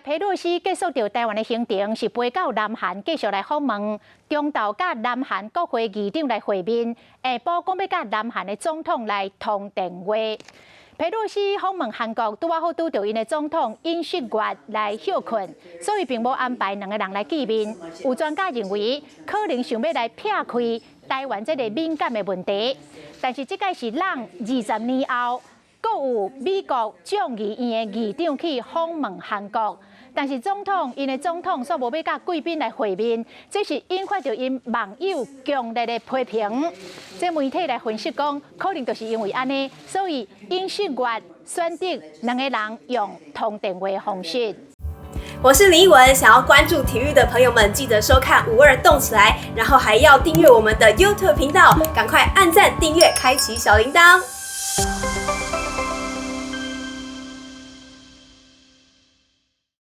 裴洛西結束著台灣的行程，是飛到南韓繼續來訪問，中晝佮南韓國會議長來會面，下晡講欲佮南韓的總統來通電話。裴洛西訪問韓國，拄仔好拄著𪜶的總統尹錫悅來歇睏，所以並無安排兩个人來見面。有專家認為，可能想欲來撇開台灣這个敏感的問題，但是這擺是𪜶20年後，閣有美國眾議院的議長去訪問韓國，但是總統𪜶的總統煞無欲佮貴賓來會面，這是引發著𪜶網友強烈的批評。這媒體來分析講，可能就是因為按呢，所以尹錫悅選擇兩个人用通電話方式。我是林奕文，想要關注體育的朋友們，記得收看五二動起來，然後還要訂閱我們的 YouTube 頻道，趕快按讚、訂閱、開啟小鈴鐺。